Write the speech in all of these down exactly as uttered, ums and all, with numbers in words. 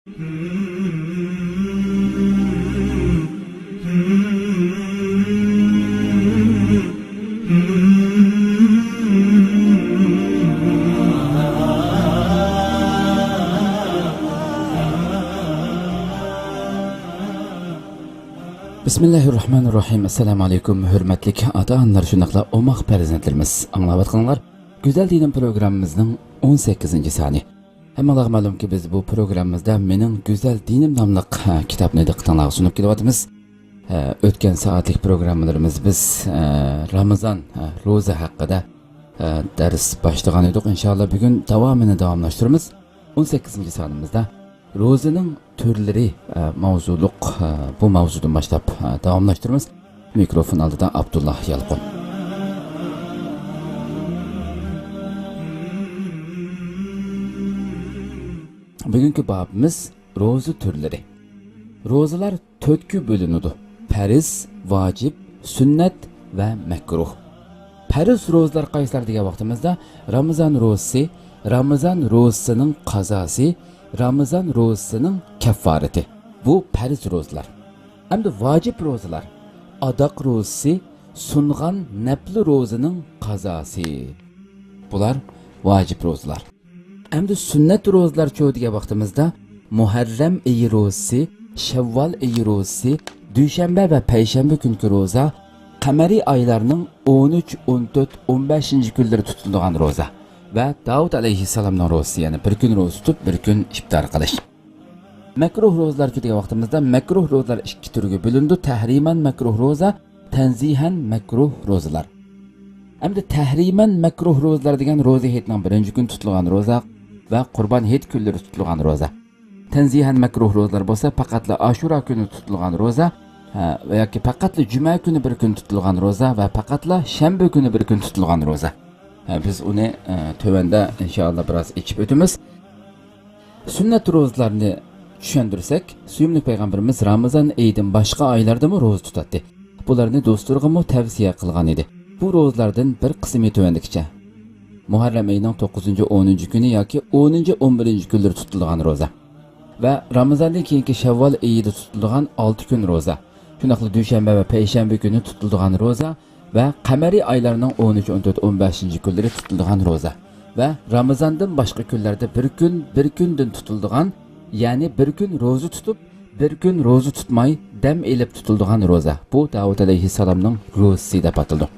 بىسمىللاھىر راھمانىر راھىم. ئەسسالامۇ ئەلەيكۇم، ھۆرمەتلىك ئاتا-ئانىلار، شۇنداقلا ئوماق پەرزەنتلىرىمىز. ئاڭلاۋاتقىنىڭلار گۈزەل دىنىم پروگراممىمىزنىڭ ئون سەككىزىنچى سانى. ھەممىڭلارغا مەلۇمكى، بىز بۇ پروگراممىمىزدا مېنىڭ گۈزەل دىنىم ناملىق، ھە، كىتابنى دىققىتىڭلارغا سۇنۇپ كېلىۋاتىمىز. ھە، ئۆتكەن سائەتلىك پروگراممىلىرىمىز بىز، ھە، رامىزان، ھە، روزا ھەققىدە، ھە، دەرس باشلىغان ئىدۇق. ئىنشائاللا، بۈگۈن داۋامىنى داۋاملاشتۇرىمىز. ئون سەككىزىنچى سانىمىزدا روزىنىڭ تۈرلىرى، ئە، ماۋزۇلۇق، ئە، بۇ ماۋزۇدىن باشلاپ، ئە، داۋاملاشتۇرىمىز. مىكروفون ئالدىدا ئابدۇللا يالقۇن. بۈگۈنكى بابىمىز روزا تۈرلىرى. روزىلار تۆتكە بۆلۈنىدۇ: پەرز، ۋاجىپ، سۈننەت ۋە مەكرۇھ. پەرز روزىلار قايسىلار دېگەن ۋاقتىمىزدا، رامىزان روزىسى، رامىزان روزىسىنىڭ قازاسى، رامىزان روزىسىنىڭ كەففارىتى. بۇ پەرز روزىلار. ئەمدى ۋاجىپ روزىلار: ئاداق روزىسى، سۇنغان نەپلى روزىنىڭ قازاسى. بۇلار ۋاجىپ روزىلار. ئەمدى سۈننەت روزىلارچۇ دېگەن ۋاقتىمىزدا، مۇھەررەم ئېيى روزىسى، شەۋۋال ئېيى روزىسى، دۈشەنبە ۋە پەيشەنبە كۈنكى روزا، قەمەرىي ئايلارنىڭ ئون ئۈچ، ئون تۆت، ئون بەشىنچى كۈنلىرى تۇتۇلىدىغان روزا ۋە داۋۇت ئەلەيھىسسالامنىڭ روزىسى، يەنى بىر كۈن روزا تۇتۇپ، بىر كۈن ئىپتار قىلىش. مەكرۇھ روزىلارچۇ دېگەن ۋاقتىمىزدا، مەكرۇھ روزىلار ئىككى تۈرگە بۆلۈنىدۇ: تەھرىمەن مەكرۇھ روزا، تەنزىھەن مەكرۇھ روزىلار. ئەمدى تەھرىمەن مەكرۇھ روزىلار دېگەن روزا ھېيتنىڭ بىرىنچى كۈنى تۇتۇلغان روزا ۋە قۇربان ھېيت كۈنلىرى تۇتۇلغان روزا. تەنزىھەن مەكرۇھ روزىلار بولسا پەقەتلا ئاشۇرا كۈنى تۇتۇلغان روزا، ھە، ۋە ياكى پەقەتلا جۈمە كۈنى بىر كۈن تۇتۇلغان روزا ۋە پەقەتلا شەنبە كۈنى بىر كۈن تۇتۇلغان روزا. ھە، بىز ئۇنى، ئە، تۆۋەندە ئىنشائاللا بىراز ئېچىپ ئۆتىمىز. سۈننەت روزىلارنى چۈشەندۈرسەك، سۆيۈملۈك پەيغەمبىرىمىز رامىزان ئېيىدىن باشقا ئايلاردىمۇ روزا تۇتاتتى. بۇلارنى دوستلىرىغىمۇ تەۋسىيە قىلغان ئىدى. بۇ روزىلاردىن بىر قىسمى تۆۋەندىكىچە: مۇھەررەم ئېيىنىڭ توققۇزىنچى، ئونىنچى كۈنى ياكى ئونىنچى، ئون بىرىنچى كۈنلىرى تۇتۇلىدىغان روزا ۋە رامىزاندىن كېيىنكى شەۋۋال ئېيىدا تۇتۇلىدىغان ئالتە كۈن روزا، شۇنداقلا دۈشەنبە ۋە پەيشەنبە كۈنى تۇتۇلىدىغان روزا ۋە قەمەرىي ئايلارنىڭ ئون ئۈچ، ئون تۆت، ئون بەشىنچى كۈنلىرى تۇتۇلىدىغان روزا ۋە رامىزاندىن باشقا كۈنلەردە بىر كۈن، بىر كۈندىن تۇتۇلىدىغان، يەنى بىر كۈن روزا تۇتۇپ، بىر كۈن روزا تۇتماي، دەم ئېلىپ تۇتۇلىدىغان روزا. بۇ داۋۇت ئەلەيھىسسالامنىڭ روزىسى دەپ ئاتىلىدۇ.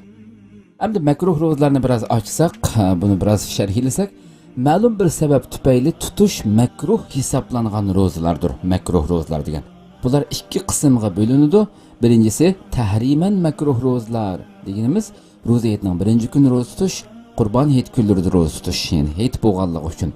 ئەمدى مەكرۇھ روزىلارنى بىراز ئاچساق، بۇنى بىراز شەرھلىسەك، مەلۇم بىر سەۋەب تۈپەيلى تۇتۇش مەكرۇھ ھېسابلانغان روزىلاردۇر، مەكرۇھ روزىلار دېگەن. بۇلار ئىككى قىسىمغا بۆلۈنىدۇ. بىرىنچىسى، تەھرىمەن مەكرۇھ روزىلار دېگىنىمىز، روزا ھېيتنىڭ بىرىنچى كۈنى روزا تۇتۇش، قۇربان ھېيت كۈنلىرىدە روزا تۇتۇش، يەنى ھېيت بولغانلىقى ئۈچۈن.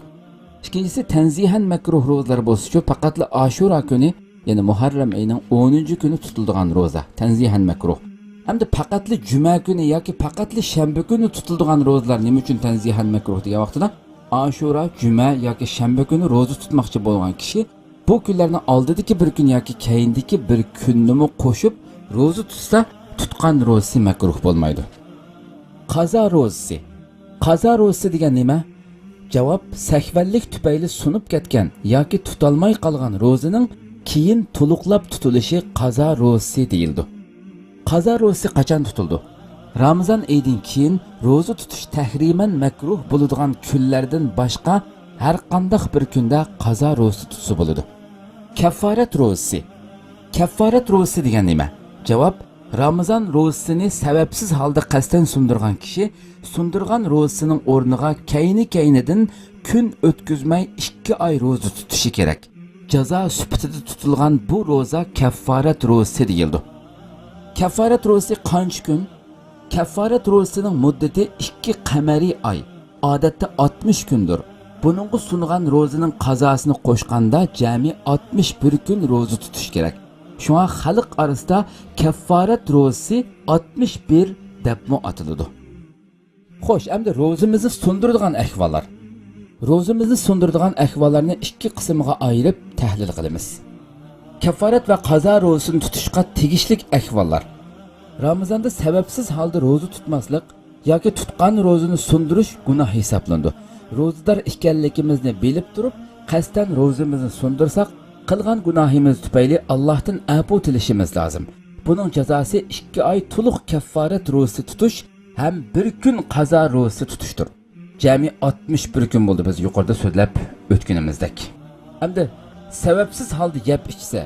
ئىككىنچىسى، تەنزىھەن مەكرۇھ روزىلار بولسىچۇ، پەقەتلا ئاشۇرا كۈنى، يەنى مۇھەررەم ئېيىنىڭ ئونىنچى كۈنى تۇتۇلىدىغان روزا، تەنزىھەن مەكرۇھ. ئەمدى پەقەتلا جۈمە كۈنى ياكى پەقەتلا شەنبە كۈنى تۇتۇلىدىغان روزىلار نېمە ئۈچۈن تەنزىھەن مەكرۇھ دېگەن ۋاقتىدا، ئاشۇرا، جۈمە ياكى شەنبە كۈنى روزا تۇتماقچى بولغان كىشى بۇ كۈنلەرنىڭ ئالدىدىكى بىر كۈن ياكى كەينىدىكى بىر كۈننىمۇ قوشۇپ روزا تۇتسا، تۇتقان روزىسى مەكرۇھ بولمايدۇ. قازا روزىسى. قازا روزىسى دېگەن نېمە؟ جاۋاب، سەھۋەنلىك تۈپەيلى سۇنۇپ كەتكەن ياكى تۇتالماي قالغان روزىنىڭ كېيىن تولۇقلاپ تۇتۇلۇشى قازا روزىسى دېيىلىدۇ. قازا روزىسى قاچان تۇتۇلىدۇ؟ رامىزان ئېيىدىن كېيىن روزا تۇتۇش تەھرىمەن مەكرۇھ بولىدىغان كۈنلەردىن باشقا ھەر قانداق بىر كۈندە قازا روزىسى تۇتسا بولىدۇ. كەففارەت روزىسى. كەففارەت روزىسى دېگەن نېمە؟ جاۋاب، رامىزان روزىسىنى سەۋەبسىز ھالدا قەستەن سۇندۇرغان كىشى سۇندۇرغان روزىسىنىڭ ئورنىغا كەينى-كەينىدىن كۈن ئۆتكۈزمەي ئىككى ئاي روزا تۇتۇشى كېرەك. جازا سۈپىتىدە تۇتۇلغان بۇ روزا كەففارەت روزىسى دېيىلىدۇ. كەففارەت روزىسى قانچە كۈن؟ كەففارەت روزىسىنىڭ مۇددىتى ئىككى قەمەرىي ئاي، ئادەتتە ئاتمىش كۈندۇر. بۇنىڭغا سۇنغان روزىنىڭ قازاسىنى قوشقاندا جەمئىي ئاتمىش بىر كۈن روزا تۇتۇش كېرەك. شۇڭا خەلق ئارىسىدا كەففارەت روزىسى ئاتمىش بىر دەپمۇ ئاتىلىدۇ. خوش، ئەمدى روزىمىزنى سۇندۇرىدىغان ئەھۋاللار. روزىمىزنى سۇندۇرىدىغان ئەھۋاللارنى ئىككى قىسىمغا ئايرىپ تەھلىل قىلىمىز. كەففارەت ۋە قازا روزىسىنى تۇتۇشقا تېگىشلىك ئەھۋاللار. رامىزاندا سەۋەبسىز ھالدا روزا تۇتماسلىق ياكى تۇتقان روزىنى سۇندۇرۇش گۇناھ ھېسابلىنىدۇ. روزىدار ئىكەنلىكىمىزنى بىلىپ تۇرۇپ، قەستەن روزىمىزنى سۇندۇرساق، قىلغان گۇناھىمىز تۈپەيلى ئاللاھتىن ئەپۇ تىلىشىمىز لازىم. بۇنىڭ جازاسى ئىككى ئاي تولۇق كەففارەت روزىسى تۇتۇش ھەم بىر كۈن قازا روزىسى تۇتۇشتۇر. جەمئىي ئاتمىش بىر كۈن بولدى، بىز يۇقىرىدا سۆزلەپ ئۆتكىنىمىزدەك. ئەمدى سەۋەبسىز ھالدا يەپ ئىچسە،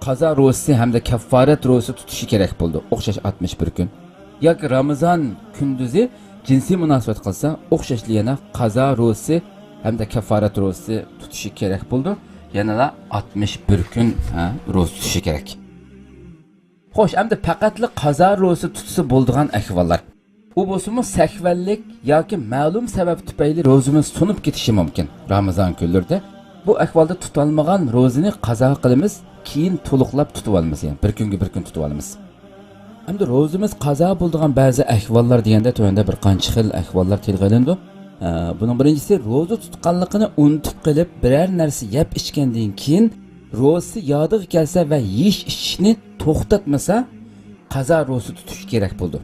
قازا روزىسى ھەمدە كەففارەت روزىسى تۇتۇشى كېرەك بولىدۇ، ئوخشاش ئاتمىش بىر كۈن. ياكى رامىزان كۈندۈزى جىنسىي مۇناسىۋەت قىلسا، ئوخشاشلا يەنە قازا روزىسى ھەمدە كەففارەت روزىسى تۇتۇشى كېرەك بولىدۇ. يەنىلا ئاتمىش بىر كۈن، ھە، روزا تۇتۇشى كېرەك. خوش، ئەمدى پەقەتلا قازا روزىسى تۇتسا بولىدىغان ئەھۋاللار. ئۇ بولسىمۇ سەھۋەنلىك ياكى مەلۇم سەۋەب تۈپەيلى روزىمىز سۇنۇپ كېتىشى مۇمكىن رامىزان كۈنلىرىدە. بۇ ئەھۋالدا تۇتالمىغان روزىنى قازا قىلىمىز، كېيىن تولۇقلاپ تۇتۇۋالىمىز، يەنى بىر كۈنگە بىر كۈن تۇتۇۋالىمىز. ئەمدى روزىمىز قازا بولىدىغان بەزى ئەھۋاللار دېگەندە، تۆۋەندە بىر قانچە خىل ئەھۋاللار تىلغا ئېلىنىدۇ. ئە، بۇنىڭ بىرىنچىسى، روزا تۇتقانلىقىنى ئۇنتۇپ قېلىپ، بىرەر نەرسە يەپ ئىچكەندىن كېيىن روزىسى يادىغا كەلسە ۋە يېيىش ئىچىشنى توختاتمىسا، قازا روزا تۇتۇش كېرەك بولىدۇ.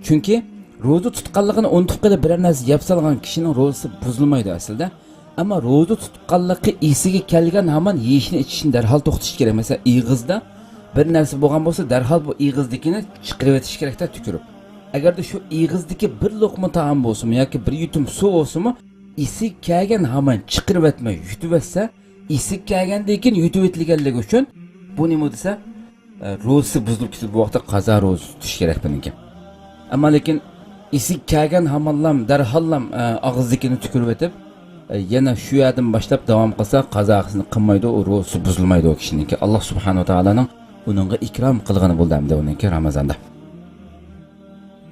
چۈنكى روزا تۇتقانلىقىنى ئۇنتۇپ قېلىپ، بىرەر نەرسە يەپ سالغان كىشىنىڭ روزىسى بۇزۇلمايدۇ ئەسلىدە. ئەمما روزا تۇتقانلىقى ئېسىگە كەلگەن ھامان يېيىشنى ئىچىشنى دەرھال توختىتىش كېرەك. مەسىلەن، ئېغىزدا بىر نەرسە بولغان بولسا، دەرھال بۇ ئېغىزدىكىنى چىقىرىۋېتىش كېرەكتە، تۈكۈرۈپ. ئەگەردە شۇ ئېغىزدىكى بىر لوقما تائام بولسىمۇ ياكى بىر يۇتۇم سۇ بولسىمۇ، ئېسىگە كەلگەن ھامان چىقىرىۋەتمەي يۇتۇۋەتسە، ئېسىگە كەلگەندىن كېيىن يۇتۇۋېتىلگەنلىكى ئۈچۈن بۇ نېمە دېسە، ئە، روزىسى بۇزۇلۇپ كېتىدۇ. بۇ ۋاقىتتا قازا روزىسى تۇتۇش كېرەك بۇنىڭكى. ئەمما لېكىن ئېسىگە كەلگەن ھامانلام، دەرھاللام، ئە، ئاغزىدىكىنى تۈكۈرۈۋېتىپ، ئە، يەنە شۇ يەردىن باشلاپ داۋام قىلسا، قازاسىنى قىلمايدۇ، ئۇ روزىسى بۇزۇلمايدۇ ئۇ كىشىنىڭكى. ئاللا سۇبھانەھۇ ۋە تائالانىڭ ئۇنىڭغا ئىكرام قىلغىنى بولدى ئەمدى ئۇنىڭكى رامازاندا.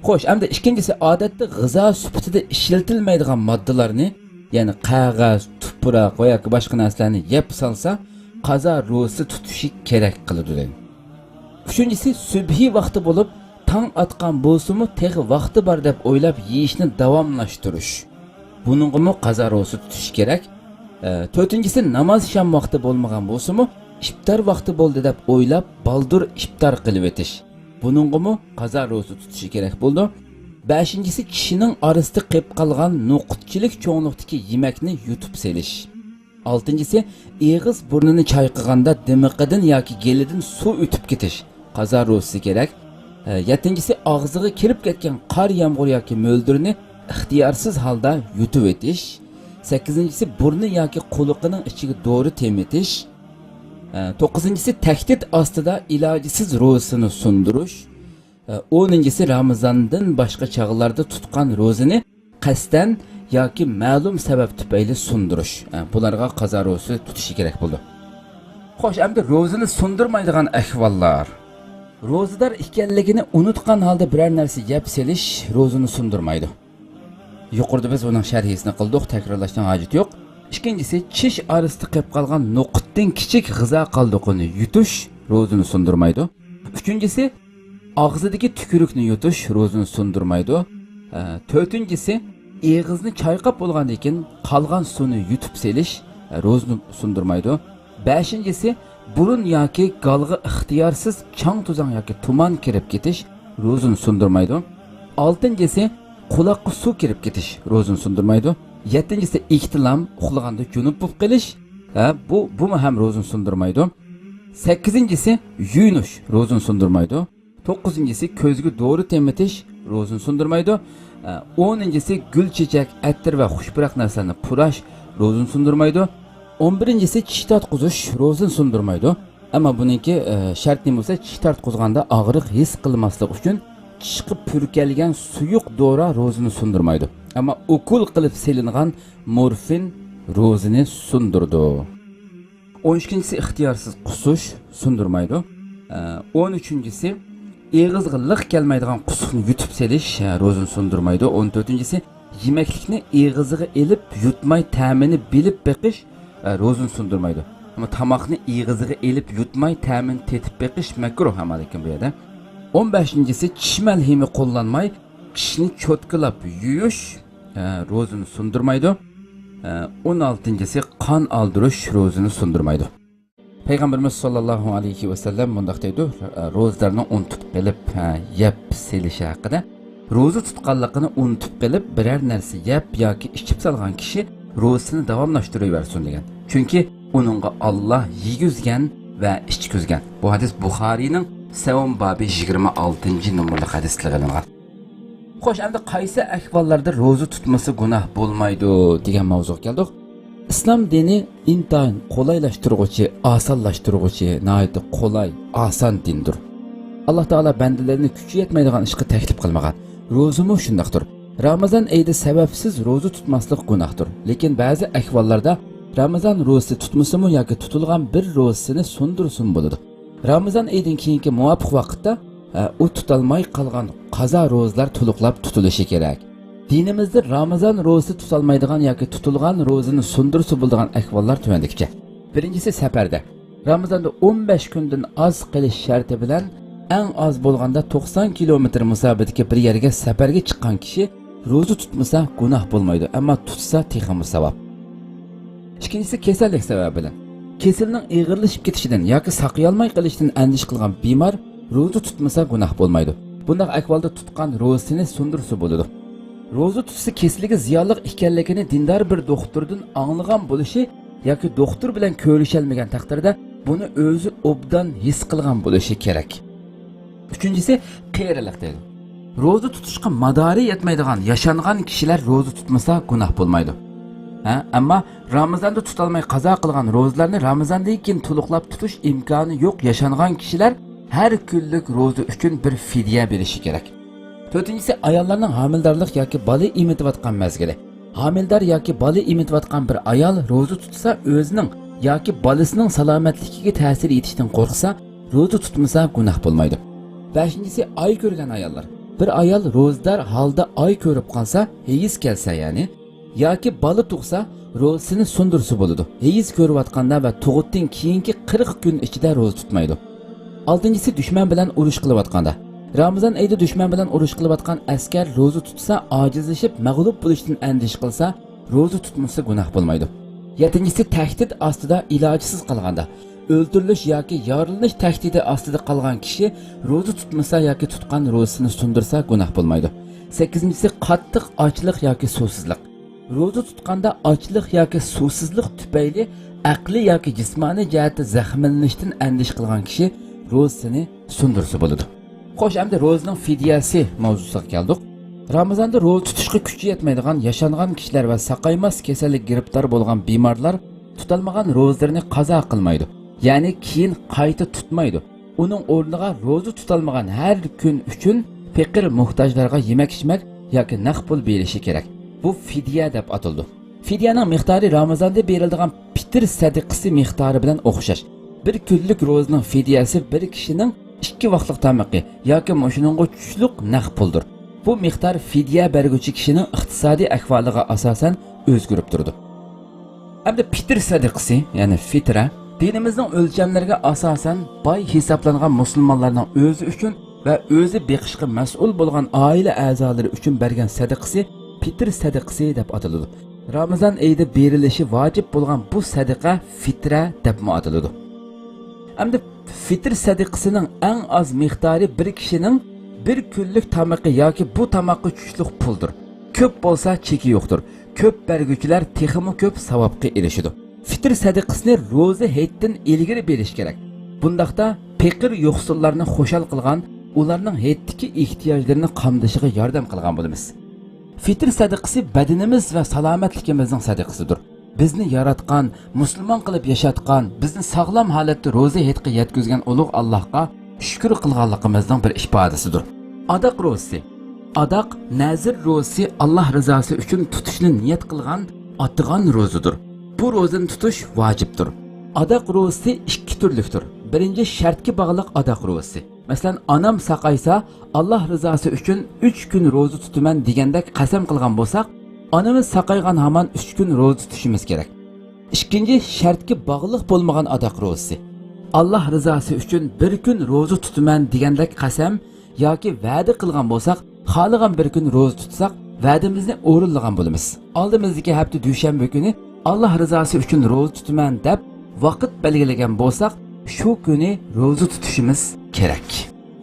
خوش، ئەمدى ئىككىنچىسى، ئادەتتە غىزا سۈپىتىدە ئىشلىتىلمەيدىغان ماددىلارنى، يەنى قەغەز، تۇپراق ۋە ياكى باشقا نەرسىلەرنى يەپ سالسا، قازا روزىسى تۇتۇشى كېرەك قىلىدۇ دەيدۇ. ئۈچىنچىسى، سۈبھى ۋاقتى بولۇپ، تاڭ ئاتقان بولسىمۇ، تېخى ۋاقتى بار دەپ ئويلاپ يېيىشنى داۋاملاشتۇرۇش. بۇنىڭغىمۇ قازا روزىسى تۇتۇش كېرەك. ئە، تۆتىنچىسى، ناماز شام ۋاقتى بولمىغان بولسىمۇ، ئىپتار ۋاقتى بولدى دەپ ئويلاپ، بالدۇر ئىپتار قىلىۋېتىش. بۇنىڭغىمۇ قازا روزا تۇتۇشى كېرەك بولىدۇ. بەشىنچىسى، چىشىنىڭ ئارىسىدا قېلىپ قالغان نوقۇتچىلىك چوڭلۇقتىكى يېمەكنى يۇتۇپ سېلىش. ئالتىنچىسى، ئېغىز بۇرنىنى چايقىغاندا دىمىقىدىن ياكى گېلىدىن سۇ ئۆتۈپ كېتىش. قازا روزىسى كېرەك. ئە، يەتتىنچىسى، ئاغزىغا كېلىپ كەتكەن قار يامغۇر ياكى مۆلدۈرنى ئىختىيارسىز ھالدا يۇتۇۋېتىش. سەككىزىنچىسى، بۇرنى ياكى قۇلىقىنىڭ ئىچىگە دورا تېمىتىش. ئە، توققۇزىنچىسى، تەھدىت ئاستىدا ئىلاجسىز روزىسىنى سۇندۇرۇش. ئە، ئونىنچىسى، رامىزاندىن باشقا چاغلاردا تۇتقان روزىنى قەستەن ياكى مەلۇم سەۋەب تۈپەيلى سۇندۇرۇش. ئە، بۇلارغا قازا روزىسى تۇتۇشى كېرەك بولىدۇ. خوش، ئەمدى روزىنى سۇندۇرمايدىغان ئەھۋاللار. روزىدار ئىكەنلىكىنى ئۇنتقان ھالدا بىرەر نەرسە يەپ سېلىش روزىنى سۇندۇرمايدۇ. يۇقىرىدا بىز بۇنىڭ شەرھىسىنى قىلدۇق، تەكرارلاشنىڭ ھاجىتى يوق. ئىككىنچىسى، چىش ئارىسىدا قېلىپ قالغان نوقۇتتىن كىچىك غىزا قالدۇقىنى يۇتۇش روزىنى سۇندۇرمايدۇ. ئۈچىنچىسى، ئاغزىدىكى تۈكۈرۈكنى يۇتۇش روزىنى سۇندۇرمايدۇ. ئە، تۆتىنچىسى، ئېغىزنى چايقاپ بولغاندىن كېيىن قالغان سۇنى يۇتۇپ سېلىش، ئە، روزىنى سۇندۇرمايدۇ. بەشىنچىسى، بۇرۇن ياكى گالغا ئىختىيارسىز چاڭ-توزاڭ ياكى تۇمان كىرىپ كېتىش روزىنى سۇندۇرمايدۇ. ئالتىنچىسى، قۇلاققا سۇ كىرىپ كېتىش روزىنى سۇندۇرمايدۇ. يەتتىنچىسى، ئېھتىلام، ئۇخلىغاندا جۇنۇپ بولۇپ قېلىش. ھە، بۇ، بۇمۇ ھەم روزىنى سۇندۇرمايدۇ. سەككىزىنچىسى، يۇيۇنۇش روزىنى سۇندۇرمايدۇ. توققۇزىنچىسى، كۆزگە دورا تېمىتىش روزىنى سۇندۇرمايدۇ. ئە، ئونىنچىسى، گۈل چېچەك، ئەتىر ۋە خۇشپۇراق نەرسىلەرنى پۇراش روزىنى سۇندۇرمايدۇ. ئون بىرىنچىسى، چىش تارتقۇزۇش روزىنى سۇندۇرمايدۇ. ئەمما بۇنىڭكى، ئە، شەرتى نېمە بولسا، چىش تارتقۇزغاندا ئاغرىق ھېس قىلماسلىق ئۈچۈن چىشقا پۈركەلگەن سۇيۇق دورا روزىنى سۇندۇرمايدۇ. ئەمما ئوكۇل قىلىپ سېلىنغان مورفىن روزىنى سۇندۇرىدۇ. ئون ئىككىنچىسى، ئىختىيارسىز قۇسۇش سۇندۇرمايدۇ. ئە، ئون ئۈچىنچىسى، ئېغىزغا لىق كەلمەيدىغان قۇسۇقنى يۇتۇپ سېلىش، ئە، روزىنى سۇندۇرمايدۇ. ئون تۆتىنچىسى، يېمەكلىكنى ئېغىزىغا ئېلىپ يۇتماي تەمىنى بىلىپ بېقىش، ئە، روزىنى سۇندۇرمايدۇ. ئەمما تاماقنى ئېغىزىغا ئېلىپ يۇتماي تەمىنى تېتىپ بېقىش مەكرۇھ ئەمما لېكىن بۇ يەردە. ئون بەشىنچىسى، چىش مەلھىمى قوللانماي چىشنى چوتكىلاپ يۇيۇش، ئە، روزىنى سۇندۇرمايدۇ. ئە، ئون ئالتىنچىسى، قان ئالدۇرۇش روزىنى سۇندۇرمايدۇ. پەيغەمبىرىمىز ساللاللاھۇ ئەلەيھى ۋەسەللەم مۇنداق دەيدۇ، ئە، روزىدارنىڭ ئۇنتۇپ قېلىپ، ئە، يەپ سېلىشى ھەققىدە، روزا تۇتقانلىقىنى ئۇنتۇپ قېلىپ، بىرەر نەرسە يەپ ياكى ئىچىپ سالغان كىشى روزىسىنى داۋاملاشتۇرۇۋەرسۇن دېگەن. چۈنكى ئۇنىڭغا ئاللا يېگۈزگەن ۋە ئىچكۈزگەن. بۇ ھەدىس بۇخارىينىڭ سەۋم بابى يىگىرمە ئالتىنچى نومۇرلۇق ھەدىستىن ئېلىنغان. خوش، ئەمدى قايسى ئەھۋاللاردا روزا تۇتمىسا گۇناھ بولمايدۇ دېگەن ماۋزۇغا كەلدۇق. ئىسلام دىنى ئىنتايىن قولايلاشتۇرغۇچى، ئاسانلاشتۇرغۇچى، ناھايىتى قولاي، ئاسان دىندۇر. ئاللا تائالا بەندىلىرىنى كۈچى يەتمەيدىغان ئىشقا تەكلىپ قىلمىغان. روزىمۇ شۇنداقتۇر. رامىزان ئېيىدا سەۋەبسىز روزا تۇتماسلىق گۇناھتۇر. لېكىن بەزى ئەھۋاللاردا رامىزان روزىسى تۇتمىسىمۇ ياكى تۇتۇلغان بىر روزىسىنى سۇندۇرسىمۇ بولىدۇ. رامىزان ئېيىدىن كېيىنكى مۇۋاپىق ۋاقىتتا، ئە، ئۇ تۇتالماي قالغان قازا روزىلار تولۇقلاپ تۇتۇلۇشى كېرەك. دىنىمىزدە رامىزان روزىسى تۇتالمايدىغان ياكى تۇتۇلغان روزىنى سۇندۇرسا بولىدىغان ئەھۋاللار تۆۋەندىكىچە. بىرىنچىسى، سەپەردە. رامىزاندا ئون بەش كۈندىن ئاز قېلىش شەرتى بىلەن ئەڭ ئاز بولغاندا توقسان كىلومېتىر مۇساپىدىكى بىر يەرگە سەپەرگە چىققان كىشى روزا تۇتمىسا گۇناھ بولمايدۇ، ئەمما تۇتسا تېخىمۇ ساۋاب. ئىككىنچىسى، كېسەللىك سەۋەبى بىلەن. كېسىلنىڭ ئېغىرلىشىپ كېتىشىدىن ياكى ساقىيالماي قېلىشىدىن ئەندىشە قىلغان بىمار روزا تۇتمىسا گۇناھ بولمايدۇ. بۇنداق ئەھۋالدا تۇتقان روزىسىنى سۇندۇرسا بولىدۇ. روزا تۇتسا كېسىلىگە زىيانلىق ئىكەنلىكىنى دىندار بىر دوختۇردىن ئاڭلىغان بولۇشى ياكى دوختۇر بىلەن كۆرۈشەلمىگەن تەقدىردە بۇنى ئۆزى ئوبدان ھېس قىلغان بولۇشى كېرەك. ئۈچىنچىسى، قېرىلىق دەيدۇ. روزا تۇتۇشقا مادارى يەتمەيدىغان، ياشانغان كىشىلەر روزا تۇتمىسا گۇناھ بولمايدۇ. ھە، ئەمما رامىزاندا تۇتالماي قازا قىلغان روزىلارنى رامىزاندىن كېيىن تولۇقلاپ تۇتۇش ئىمكانى يوق ياشانغان كىشىلەر ھەر كۈنلۈك روزا ئۈچۈن بىر فىدىيە بېرىشى كېرەك. تۆتىنچىسى، ئاياللارنىڭ ھامىلىدارلىق ياكى بالا ئېمىتىۋاتقان مەزگىلى. ھامىلىدار ياكى بالا ئېمىتىۋاتقان بىر ئايال روزا تۇتسا، ئۆزىنىڭ ياكى بالىسىنىڭ سالامەتلىكىگە تەسىر يېتىشتىن قورقسا، روزا تۇتمىسا گۇناھ بولمايدۇ. بەشىنچىسى، ئاي كۆرگەن ئاياللار. بىر ئايال روزىدار ھالدا ئاي كۆرۈپ قالسا، ھەيز كەلسە يەنى، ياكى بالا تۇغسا، روزىسىنى سۇندۇرسا بولىدۇ. ھەيز كۆرۈۋاتقاندا ۋە تۇغۇتتىن كېيىنكى قىرىق كۈن ئىچىدە روزا تۇتمايدۇ. ئالتىنچىسى، دۈشمەن بىلەن ئۇرۇش قىلىۋاتقاندا. رامىزان ئېيىدا دۈشمەن بىلەن ئۇرۇش قىلىۋاتقان ئەسكەر روزا تۇتسا، ئاجىزلىشىپ، مەغلۇپ بولۇشتىن ئەندىشە قىلسا، روزا تۇتمىسا گۇناھ بولمايدۇ. يەتتىنچىسى، تەھدىت ئاستىدا ئىلاجسىز قالغاندا. ئۆلتۈرۈلۈش ياكى يارىلىنىش تەھدىتى ئاستىدا قالغان كىشى روزا تۇتمىسا ياكى تۇتقان روزىسىنى سۇندۇرسا گۇناھ بولمايدۇ. سەككىزىنچىسى، قاتتىق ئاچلىق ياكى سۇسىزلىق. روزا تۇتقاندا ئاچلىق ياكى سۇسىزلىق تۈپەيلى ئەقلىي ياكى جىسمانىي جەھەتتە زەخىملىنىشتىن ئەندىشە قىلغان كىشى روزىسىنى سۇندۇرسا بولىدۇ. خوش، ئەمدى روزىنىڭ فىدىيەسى ماۋزۇسىغا كەلدۇق. رامىزاندا روزا تۇتۇشقا كۈچى يەتمەيدىغان، ياشانغان كىشىلەر ۋە ساقايماس كېسەللىككە گىرىپتار بولغان بىمارلار تۇتالمىغان روزىلىرىنى قازا قىلمايدۇ. يەنى كېيىن قايتا تۇتمايدۇ. ئۇنىڭ ئورنىغا روزا تۇتالمىغان ھەر كۈن ئۈچۈن پېقىر موھتاجلارغا يېمەك-ئىچمەك ياكى نەق پۇل بېرىشى كېرەك. بۇ فىدىيە دەپ ئاتىلىدۇ. فىدىيەنىڭ مىقدارى رامىزاندا بېرىلىدىغان پىتىر سەدىقىسى مىقدارى بىلەن ئوخشاش. بىر كۈنلۈك روزىنىڭ فىدىيەسى بىر كىشىنىڭ ئىككى ۋاقىتلىق تامىقى ياكى مۇشۇنىڭغا چۈشلۈك نەق پۇلدۇر. بۇ مىقدار فىدىيە بەرگۈچى كىشىنىڭ ئىقتىسادىي ئەھۋالىغا ئاساسەن ئۆزگىرىپ تۇرىدۇ. ئەمدى پىتىر سەدىقىسى، يەنى فىترە، دىنىمىزنىڭ ئۆلچەملىرىگە ئاساسەن باي ھېسابلانغان مۇسۇلمانلارنىڭ ئۆزى ئۈچۈن ۋە ئۆزى بېقىشقا مەسئۇل بولغان ئائىلە ئەزالىرى ئۈچۈن بەرگەن سەدىقىسى پىتىر سەدىقىسى دەپ ئاتىلىدۇ. رامىزان ئېيىدا بېرىلىشى ۋاجىپ بولغان بۇ سەدىقە فىترە دەپمۇ ئاتىلىدۇ. ئەمدى فىتىر سەدىقىسىنىڭ ئەڭ ئاز مىقدارى بىر كىشىنىڭ بىر كۈنلۈك تامىقى ياكى بۇ تاماققا چۈشلۈك پۇلدۇر. كۆپ بولسا چېكى يوقتۇر. كۆپ بەرگۈچىلەر تېخىمۇ كۆپ ساۋابقا ئېرىشىدۇ. فىتىر سەدىقىسىنى روزا ھېيتتىن ئىلگىرى بېرىش كېرەك. بۇنداقتا پېقىر يوقسۇللارنى خۇشال قىلغان، ئۇلارنىڭ ھېيتتىكى ئېھتىياجلىرىنى قامدىشىغا ياردەم قىلغان بولىمىز. فىتىر سەدىقىسى بەدىنىمىز ۋە سالامەتلىكىمىزنىڭ سەدىقىسىدۇر. بىزنى ياراتقان، مۇسۇلمان قىلىپ ياشاتقان، بىزنى ساغلام ھالەتتە روزا ھېيتقا يەتكۈزگەن ئۇلۇغ ئاللاھقا شۈكۈر قىلغانلىقىمىزنىڭ بىر ئىپادىسىدۇر. ئاداق روزىسى. ئاداق، نەزىر روزىسى ئاللاھ رىزاسى ئۈچۈن تۇتۇشنى نىيەت قىلغان، ئاتىغان روزىدۇر. بۇ روزىنى تۇتۇش ۋاجىپتۇر. ئاداق روزىسى ئىككى تۈرلۈكتۇر. بىرىنچى، شەرتكە باغلىق ئاداق روزىسى. مەسىلەن، ئانام ساقايسا، ئاللاھ رىزاسى ئۈچۈن ئۈچ كۈن روزا تۇتىمەن دېگەندەك قەسەم قىلغان بولساق، ئانىمىز ساقايغان ھامان ئۈچ كۈن روزا تۇتۇشىمىز كېرەك. ئىككىنچى، شەرتكە باغلىق بولمىغان ئاداق روزىسى. ئاللاھ رىزاسى ئۈچۈن بىر كۈن روزا تۇتىمەن دېگەندەك قەسەم ياكى ۋەدە قىلغان بولساق، خالىغان بىر كۈن روزا تۇتساق، ۋەدىمىزنى ئورۇنلىغان بولىمىز. ئالدىمىزدىكى ھەپتە دۈشەنبە كۈنى ئاللاھ رىزاسى ئۈچۈن روزا تۇتىمەن دەپ ۋاقىت بەلگىلىگەن بولساق، شۇ كۈنى روزا تۇتۇشىمىز كېرەك.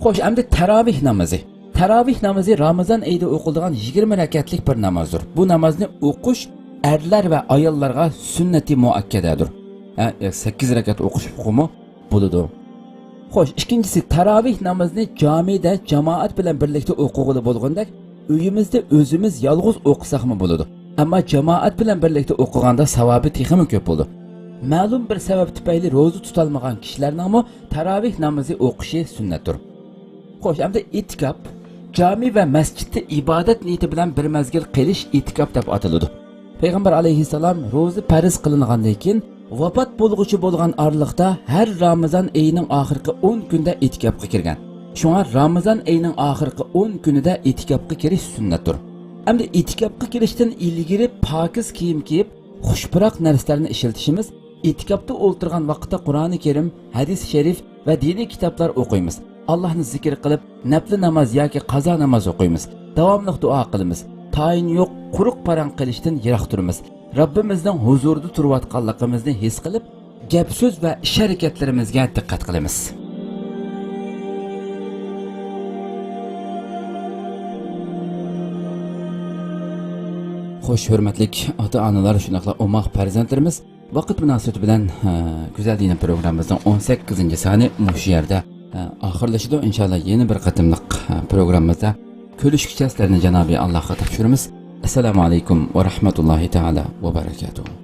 خوش، ئەمدى تاراۋىھ نامىزى. تاراۋىھ نامىزى رامىزان ئېيىدا ئوقۇلىدىغان يىگىرمە رەكەتلىك بىر نامازدۇر. بۇ نامازنى ئوقۇش ئەرلەر ۋە ئاياللارغا سۈننىتى مۇئەككەدەدۇر. ھە، سەككىز رەكەت ئوقۇشۇپمۇ بولىدۇ. خوش، ئىككىنچىسى، تاراۋىھ نامىزىنى جامىدە جامائەت بىلەن بىرلىكتە ئوقۇغىلى بولغاندەك، ئۆيىمىزدە ئۆزىمىز يالغۇز ئوقۇساقمۇ بولىدۇ. ئەمما جامائەت بىلەن بىرلىكتە ئوقۇغاندا ساۋابى تېخىمۇ كۆپ بولىدۇ. مەلۇم بىر سەۋەب تۈپەيلى روزا تۇتالمىغان كىشىلەرنىڭمۇ تاراۋىھ نامىزى ئوقۇشى سۈننەتتۇر. خوش، ئەمدى ئېتىكاپ. جامى ۋە مەسچىتتە ئىبادەت نىيىتى بىلەن بىر مەزگىل قېلىش ئېتىكاپ دەپ ئاتىلىدۇ. پەيغەمبەر ئەلەيھىسسالام روزا پەرز قىلىنغاندىن كېيىن ۋاپات بولغۇچە بولغان ئارىلىقتا ھەر رامىزان ئېيىنىڭ ئاخىرقى ئون كۈندە ئېتىكاپقا كىرگەن. شۇڭا رامىزان ئېيىنىڭ ئاخىرقى ئون كۈنىدە ئېتىكاپقا كىرىش سۈننەتتۇر. ئەمدى ئېتىكاپقا كىرىشتىن ئىلگىرى پاكىز كىيىم كىيىپ، خۇشپۇراق نەرسىلەرنى ئىشلىتىشىمىز، ئېتىكاپتا ئولتۇرغان ۋاقىتتا قۇرئانى كەرىم، ھەدىس شەرىپ ۋە دىنىي كىتابلار ئوقۇيمىز. ئاللاھنى زىكىر قىلىپ، نەپلى ناماز ياكى قازا ناماز ئوقۇيمىز. داۋاملىق دۇئا قىلىمىز. تايىنى يوق، قۇرۇق پاراڭ قىلىشتىن يىراق تۇرىمىز. رەببىمىزنىڭ ھۇزۇرىدا تۇرۇۋاتقانلىقىمىزنى ھېس قىلىپ، گەپ سۆز ۋە ئىش ھەرىكەتلىرىمىزگە دىققەت قىلىمىز. خوش، ھۆرمەتلىك ئاتا-ئانىلار، شۇنداقلا ئوماق پەرزەنتلىرىمىز، ۋاقىت مۇناسىۋىتى بىلەن، ھە، گۈزەل دىنىم پروگراممىمىزنىڭ ئون سەككىزىنچى سانى مۇشۇ يەردە، ھە، ئاخىرلىشىدۇ. ئىنشاللا يەنە بىر قېتىملىق، ھە، پروگراممىمىزدا كۆرۈشكىچە سىلەرنى جانابى ئاللاھقا تاپشۇرىمىز. ئەسسالامۇ ئەلەيكۇم ۋە رەھمەتۇللاھى تائالا ۋە بەرەكاتۇھۇ.